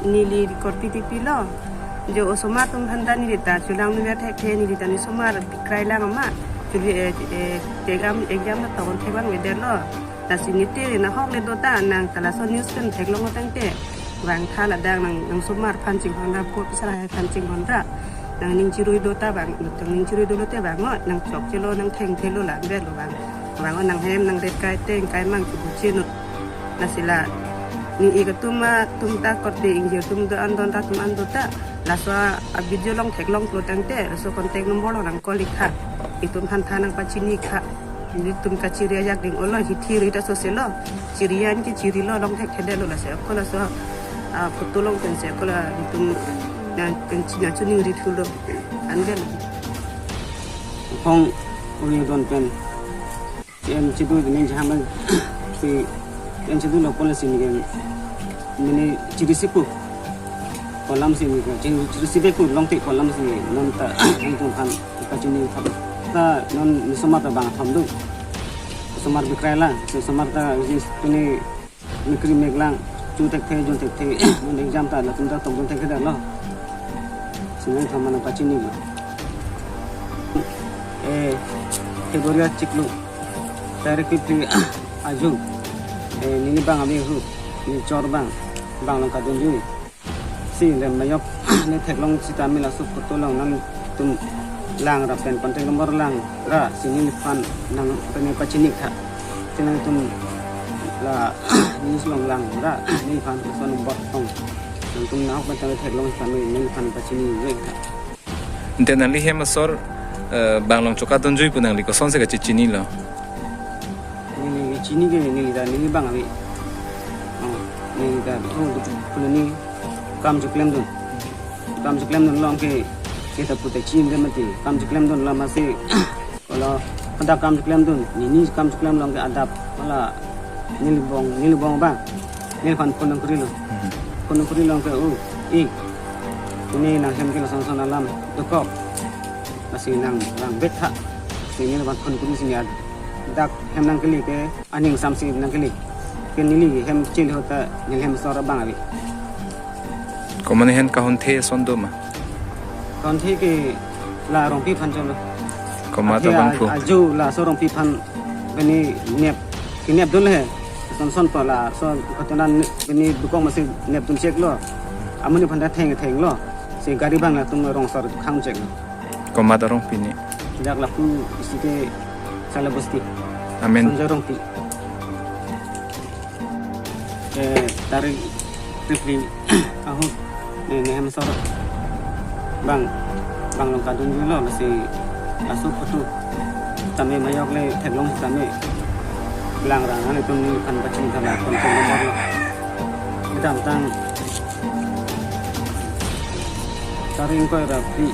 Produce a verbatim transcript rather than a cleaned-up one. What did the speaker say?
Neli record pi ti pilo. Jo osomar atum aphan ta neli ta chelang neli thekthe, neli ta ne osomar bikrai lang ma. Chuli, eh, eh, exam, exam ta tokon thek vangvedetlo. Lasi ne te nahok le do ta nang ta laso news pen theklong tangte. Vangtha ladak nang, nang osomar aphan chinghon ra, po pisa lahai aphan chinghon ra. Nangning chirui do ta vang, nangning chirui dolo te vang o, nang chokchelo, nang thengthelo la, belo vang. Vang o nang hem, nang ret kai teng kai mang chubu chenut. Lasi la, ne ik atum atum ta korte ingjir atum do-an don ta atum an do ta. Laso a, a video along theklonglo tangte, laso contact number along nang call ik tha. Itum aphan tha nang pachini ik tha. Netum kachiri ajak ding olo, hithi ri ta sose lo. Chiri an ke chirilo, long thekthedetlo lasi ako laso, ah, photo along pensi ako la netum nang, nang chini ri thulo. Anvet. Hong uri don pen. En chidu ne jahama si en chidu lo policy ni gen. Mene chiri sipu. Kolam si ni gen. Chiri, chiri sipu long te kolam si non ta nangtum aphan pachini thap. Ta non ne osomar ta bang thom do. Osomar bikrai lang, si osomar ta jis tuni mikri mek lang, chu thekthe, jun thekthe, non exam ta latum ta tok jun thekthedetlo. Si nangtum aphan nang pachinilo. Eh, February achiklo, tarik phli ajo, eh, neli bang ame hu, neli chor bang, bang along kadunjui. Si le mayok ne theklong sitame laso photo along nangtum lang ra pen contact number lang ra si neliphan nang pene pachini ik tha. Si nangtum la news along lang ra neliphan laso number tong. Nangtum nahok pen tame theklong sitame neliphan pachini ik tha. Ante nangli hem asor, eh, bang along chokadunjui pu nangli kosonsi kachechinilo? Neli chini ke neli ta neli bang ave. Oh, neli ta, oh, betul, betul ni kam cheklemdun. Kam cheklemdun along ke, kita putek chim ke mati. Kam cheklemdun along masi, kalau ada kam cheklemdun, neli kam cheklem along ke adap, kalau neli bong, neli bong bang. Neliphan phone nangkorilo. Mhm. Phone nangkorilo ke, oh, eh, pune nang hem ke lason son alam dokok. Lasi nang vangvet tha. Si neliphan phone kori si ne ad-, dak hem nangkele ke aning samsi nangkele. Ke neli hem chil hota neli hem asor bang ave. Komat ahin kahonthe ason do ma? Kahonthe ke la Rongpi aphan cholo. Komat Athe abang a-, phu? Ajo laso Rongpi aphan pene nep, kenepdun le he. Son son pa laso ghotona ne-, pene dokok masi nepdun cheklo. Amonit aphan ta thengthenglo. Si gari bang latum rong asor khang cheklo. Komat arongpi ne? Dak lapu isi ke Sala Bosti. Amen. Sonjoy Rongpi. Eh, tarik phli ahut, ne, ne hem asor bang, bang along kadunjuilo, lasi laso photo tame mayok le theklong tame lang ra nangtum neliphan pachini tame contact number lo. Kedamtang tarik ingkoi ra phli